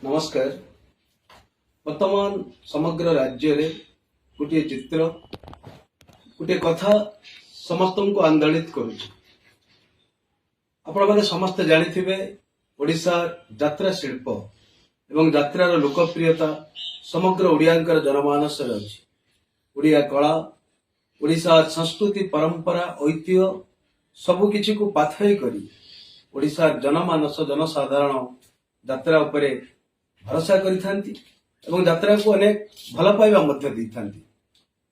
ନମସ୍କାର। ବର୍ତ୍ତମାନ ସମଗ୍ର ରାଜ୍ୟରେ ଗୋଟିଏ ଚିତ୍ର, ଗୋଟିଏ କଥା ସମସ୍ତଙ୍କୁ ଆନ୍ଦୋଳିତ କରୁଛି। ଆପଣମାନେ ସମସ୍ତେ ଜାଣିଥିବେ, ଓଡ଼ିଶା ଯାତ୍ରା ଶିଳ୍ପ ଏବଂ ଯାତ୍ରାର ଲୋକପ୍ରିୟତା ସମଗ୍ର ଓଡ଼ିଆଙ୍କର ଜନମାନସରେ ଅଛି। ଓଡ଼ିଆ କଳା, ଓଡ଼ିଶା ସଂସ୍କୃତି, ପରମ୍ପରା, ଐତିହ୍ୟ ସବୁକିଛିକୁ ପାଥେୟ କରି ଓଡ଼ିଶାର ଜନମାନସ, ଜନସାଧାରଣ ଯାତ୍ରା ଉପରେ ଭରସା କରିଥାନ୍ତି ଏବଂ ଯାତ୍ରାକୁ ଅନେକ ଭଲ ପାଇବା ମଧ୍ୟ ଦେଇଥାନ୍ତି।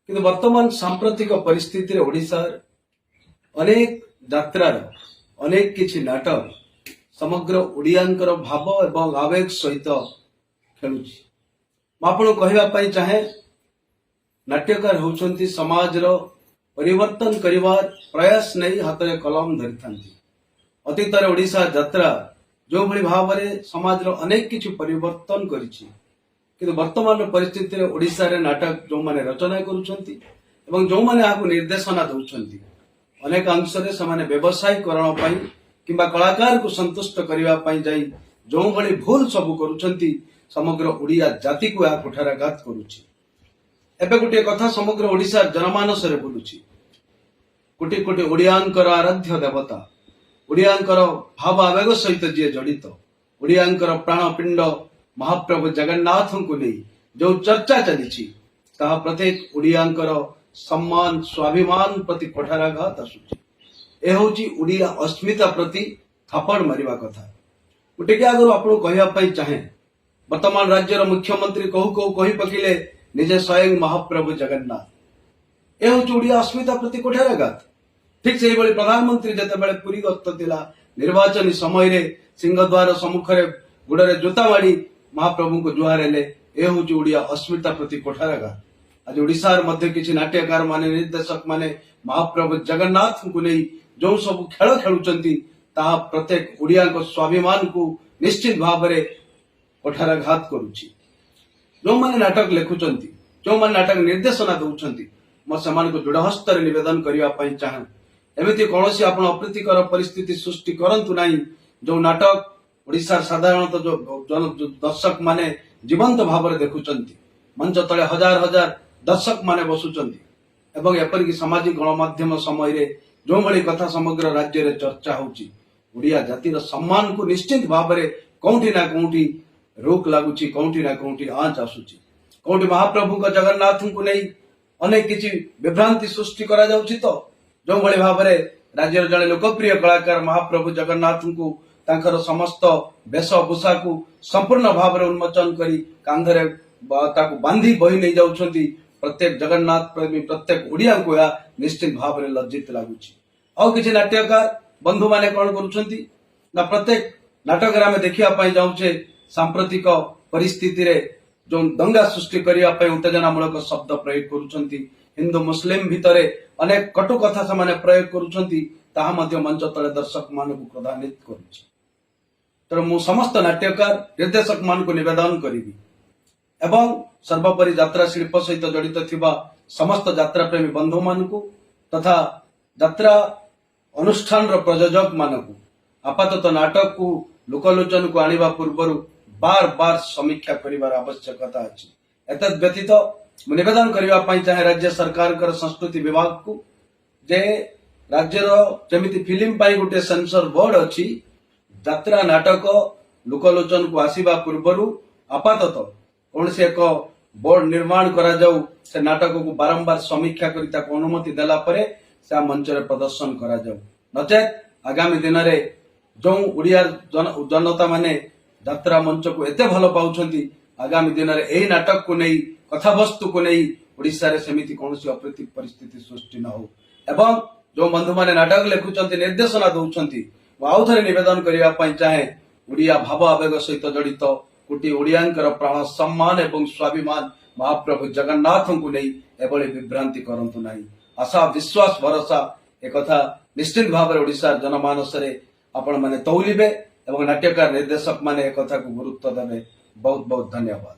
କିନ୍ତୁ ବର୍ତ୍ତମାନ ସାମ୍ପ୍ରତିକ ପରିସ୍ଥିତିରେ ଓଡ଼ିଶାର ଅନେକ ଯାତ୍ରାର ଅନେକ କିଛି ନାଟକ ସମଗ୍ର ଓଡ଼ିଆଙ୍କର ଭାବ ଏବଂ ଆବେଗ ସହିତ ଖେଳୁଛି। ମୁଁ ଆପଣଙ୍କୁ କହିବା ପାଇଁ ଚାହେଁ, ନାଟ୍ୟକାର ହେଉଛନ୍ତି ସମାଜର ପରିବର୍ତ୍ତନ କରିବାର ପ୍ରୟାସ ନେଇ ହାତରେ କଲମ ଧରିଥାନ୍ତି। ଅତୀତରେ ଓଡ଼ିଶା ଯାତ୍ରା ଯେଉଁଭଳି ଭାବରେ ସମାଜର ଅନେକ କିଛି ପରିବର୍ତ୍ତନ କରିଛି, କିନ୍ତୁ ବର୍ତ୍ତମାନର ପରିସ୍ଥିତିରେ ଓଡ଼ିଶାରେ ନାଟକ ଯେଉଁମାନେ ରଚନା କରୁଛନ୍ତି ଏବଂ ଯେଉଁମାନେ ଏହାକୁ ନିର୍ଦ୍ଦେଶନା ଦେଉଛନ୍ତି, ଅନେକାଂଶରେ ସେମାନେ ବ୍ୟବସାୟୀକରଣ ପାଇଁ କିମ୍ବା କଳାକାରକୁ ସନ୍ତୁଷ୍ଟ କରିବା ପାଇଁ ଯାଇ ଯେଉଁଭଳି ଭୁଲ ସବୁ କରୁଛନ୍ତି, ସମଗ୍ର ଓଡ଼ିଆ ଜାତିକୁ ଏହା କୁଠାରାଘାତ କରୁଛି। ଏବେ ଗୋଟିଏ କଥା ସମଗ୍ର ଓଡ଼ିଶାର ଜନମାନସରେ ବୁଲୁଛି। କୋଟି କୋଟି ଓଡ଼ିଆଙ୍କର ଆରାଧ୍ୟ ଦେବତା, ଓଡ଼ିଆଙ୍କର ଭାବ ଆବେଗ ସହିତ ଯିଏ ଜଡ଼ିତ, ଓଡ଼ିଆଙ୍କର ପ୍ରାଣପିଣ୍ଡ ମହାପ୍ରଭୁ ଜଗନ୍ନାଥଙ୍କୁ ନେଇ ଯେଉଁ ଚର୍ଚ୍ଚା ଚାଲିଛି, ତାହା ପ୍ରତ୍ୟେକ ଓଡ଼ିଆଙ୍କର ସମ୍ମାନ, ସ୍ୱାଭିମାନ ପ୍ରତି କୋଠାରାଘାତ ଆସୁଛି। ଏ ହେଉଛି ଓଡ଼ିଆ ଅସ୍ମିତା ପ୍ରତି ଥାପଡ଼ ମାରିବା କଥା। ମୁଁ ଟିକେ ଆଗରୁ ଆପଣଙ୍କୁ କହିବା ପାଇଁ ଚାହେଁ, ବର୍ତ୍ତମାନ ରାଜ୍ୟର ମୁଖ୍ୟମନ୍ତ୍ରୀ କହୁ କହୁ କହି ପକେଇଲେ ନିଜେ ସ୍ୱୟଂ ମହାପ୍ରଭୁ ଜଗନ୍ନାଥ। ଏ ହେଉଛି ଓଡ଼ିଆ ଅସ୍ମିତା ପ୍ରତି କୋଠାରାଘାତ। ଠିକ ସେଇଭଳି ପ୍ରଧାନମନ୍ତ୍ରୀ ଯେତେବେଳେ ପୁରୀ ଗସ୍ତ ଥିଲା, ନିର୍ବାଚନୀ ସମୟରେ ସିଂହଦ୍ୱାର ସମ୍ମୁଖରେ ଗୋଡରେ ଜୋତା ମାଡ଼ି ମହାପ୍ରଭୁଙ୍କୁ ଜୁହାର ହେଲେ। ଏ ହେଉଛି ଓଡ଼ିଆ ଅସ୍ମିତା ପ୍ରତି କୋଠାରାଘାତ। ଆଜି ଓଡ଼ିଶାର ମଧ୍ୟ କିଛି ନାଟ୍ୟକାର ମାନେ, ନିର୍ଦ୍ଦେଶକ ମାନେ ମହାପ୍ରଭୁ ଜଗନ୍ନାଥଙ୍କୁ ନେଇ ଯେଉଁ ସବୁ ଖେଳ ଖେଳୁଛନ୍ତି, ତାହା ପ୍ରତ୍ୟେକ ଓଡ଼ିଆଙ୍କ ସ୍ୱାଭିମାନକୁ ନିଶ୍ଚିତ ଭାବରେ କୋଠାରାଘାତ କରୁଛି। ଯେଉଁମାନେ ନାଟକ ଲେଖୁଛନ୍ତି, ଯେଉଁମାନେ ନାଟକ ନିର୍ଦ୍ଦେଶନା ଦଉଛନ୍ତି, ମୁଁ ସେମାନଙ୍କୁ ଦୃଢ଼ ହସ୍ତରେ ନିବେଦନ କରିବା ପାଇଁ ଚାହେଁ, ଏମିତି କୌଣସି ଆପଣ ଅପ୍ରୀତିକର ପରିସ୍ଥିତି ସୃଷ୍ଟି କରନ୍ତୁ ନାହିଁ, ଯୋଉ ନାଟକ ଓଡ଼ିଶାର ସାଧାରଣତଃ ଯୋଉ ଦର୍ଶକ ମାନେ ଜୀବନ୍ତ ଭାବରେ ଦେଖୁଛନ୍ତି, ମଞ୍ଚ ତଳେ ହଜାର ହଜାର ଦର୍ଶକ ମାନେ ବସୁଛନ୍ତି ଏବଂ ଏପରିକି ସାମାଜିକ ଗଣମାଧ୍ୟମ ସମୟରେ ଯେଉଁଭଳି କଥା ସମଗ୍ର ରାଜ୍ୟରେ ଚର୍ଚ୍ଚା ହଉଛି, ଓଡ଼ିଆ ଜାତିର ସମ୍ମାନକୁ ନିଶ୍ଚିତ ଭାବରେ କୋଉଠି ନା କୋଉଠି ରୋକ ଲାଗୁଛି, କୋଉଠି ନା କୋଉଠି ଆଞ୍ଚ ଆସୁଛି। କୋଉଠି ମହାପ୍ରଭୁଙ୍କ ଜଗନ୍ନାଥଙ୍କୁ ନେଇ ଅନେକ କିଛି ବିଭ୍ରାନ୍ତି ସୃଷ୍ଟି କରାଯାଉଛି ତ, ଯେଉଁଭଳି ଭାବରେ ରାଜ୍ୟର ଜଣେ ଲୋକପ୍ରିୟ କଳାକାର ମହାପ୍ରଭୁ ଜଗନ୍ନାଥଙ୍କୁ ତାଙ୍କର ସମସ୍ତ ବେଶ ପୋଷାକୁ ସମ୍ପୂର୍ଣ୍ଣ ଭାବରେ ଉନ୍ମୋଚନ କରି କାନ୍ଧରେ ତାକୁ ବାନ୍ଧି ବହି ନେଇ ଯାଉଛନ୍ତି, ପ୍ରତ୍ୟେକ ଜଗନ୍ନାଥ ପ୍ରେମୀ, ପ୍ରତ୍ୟେକ ଓଡ଼ିଆଙ୍କୁ ଏହା ନିଶ୍ଚିତ ଭାବରେ ଲଜ୍ଜିତ ଲାଗୁଛି। ଆଉ କିଛି ନାଟ୍ୟକାର ବନ୍ଧୁମାନେ କଣ କରୁଛନ୍ତି ନା, ପ୍ରତ୍ୟେକ ନାଟକରେ ଆମେ ଦେଖିବା ପାଇଁ ଯାଉଛେ, ସାମ୍ପ୍ରତିକ ପରିସ୍ଥିତିରେ ଯେଉଁ ଦଙ୍ଗା ସୃଷ୍ଟି କରିବା ପାଇଁ ଉତ୍ତେଜନାମୂଳକ ଶବ୍ଦ ପ୍ରୟୋଗ କରୁଛନ୍ତି, ହିନ୍ଦୁ ମୁସଲିମ ଭିତରେ ଅନେକ କଟୁ କଥା ସେମାନେ ପ୍ରୟୋଗ କରୁଛନ୍ତି, ତାହା ମଧ୍ୟ ମଞ୍ଚ ତଳେ ଦର୍ଶକ ମାନଙ୍କୁ କ୍ରୋଧାନ୍ୱିତ କରୁଛି। ତେଣୁ ମୁଁ ସମସ୍ତ ନାଟ୍ୟକାର, ନିର୍ଦ୍ଦେଶକ ମାନଙ୍କୁ ନିବେଦନ କରିବି ଏବଂ ସର୍ବୋପରି ଯାତ୍ରା ଶିଳ୍ପ ସହିତ ଜଡ଼ିତ ଥିବା ସମସ୍ତ ଯାତ୍ରା ପ୍ରେମୀ ବନ୍ଧୁମାନଙ୍କୁ ତଥା ଯାତ୍ରା ଅନୁଷ୍ଠାନର ପ୍ରଯୋଜକ ମାନଙ୍କୁ, ଆପାତତଃ ନାଟକକୁ ଲୋକଲୋଚନକୁ ଆଣିବା ପୂର୍ବରୁ ବାର ବାର ସମୀକ୍ଷା କରିବାର ଆବଶ୍ୟକତା ଅଛି। ଏତଦ୍ ବ୍ୟତୀତ ମୁଁ ନିବେଦନ କରିବା ପାଇଁ ଚାହେଁ ରାଜ୍ୟ ସରକାରଙ୍କର ସଂସ୍କୃତି ବିଭାଗକୁ ଯେ ରାଜ୍ୟର ଯେମିତି ଫିଲ୍ମ ପାଇଁ ଗୋଟେ ସେନ୍ସର ବୋର୍ଡ ଅଛି, ଯାତ୍ରା ନାଟକ ଲୋକଲୋଚନକୁ ଆସିବା ପୂର୍ବରୁ ଆପାତତଃ କୌଣସି ଏକ ବୋର୍ଡ ନିର୍ମାଣ କରାଯାଉ। ସେ ନାଟକକୁ ବାରମ୍ବାର ସମୀକ୍ଷା କରି ତାକୁ ଅନୁମତି ଦେଲା ପରେ ସେ ମଞ୍ଚରେ ପ୍ରଦର୍ଶନ କରାଯାଉ। ନଚେତ୍ ଆଗାମୀ ଦିନରେ ଯେଉଁ ଓଡ଼ିଆ ଜନତା ମାନେ ଯାତ୍ରା ମଞ୍ଚକୁ ଏତେ ଭଲ ପାଉଛନ୍ତି, ଆଗାମୀ ଦିନରେ ଏହି ନାଟକକୁ ନେଇ, କଥାବସ୍ତୁକୁ ନେଇ ଓଡ଼ିଶାରେ ସେମିତି କୌଣସି ଅପ୍ରୀତି ପରିସ୍ଥିତି ସୃଷ୍ଟି ନ ହଉ। ଏବଂ ଯେଉଁ ବନ୍ଧୁମାନେ ନାଟକ ଲେଖୁଛନ୍ତି, ନିର୍ଦ୍ଦେଶନା ଦଉଛନ୍ତି, ମୁଁ ଆଉ ଥରେ ନିବେଦନ କରିବା ପାଇଁ ଚାହେଁ, ଓଡ଼ିଆ ଭାବ ଆବେଗ ସହିତ ଜଡ଼ିତ କୋଟି ଓଡ଼ିଆଙ୍କର ପ୍ରାଣ, ସମ୍ମାନ ଏବଂ ସ୍ୱାଭିମାନ ମହାପ୍ରଭୁ ଜଗନ୍ନାଥଙ୍କୁ ନେଇ ଏଭଳି ବିଭ୍ରାନ୍ତି କରନ୍ତୁ ନାହିଁ। ଆଶା, ବିଶ୍ୱାସ, ଭରସା, ଏକଥା ନିଶ୍ଚିତ ଭାବରେ ଓଡ଼ିଶାର ଜନମାନସରେ ଆପଣମାନେ ତଉଲିବେ ଏବଂ ନାଟ୍ୟକାର, ନିର୍ଦ୍ଦେଶକ ମାନେ ଏକଥାକୁ ଗୁରୁତ୍ୱ ଦେବେ। ବହୁତ ବହୁତ ଧନ୍ୟବାଦ।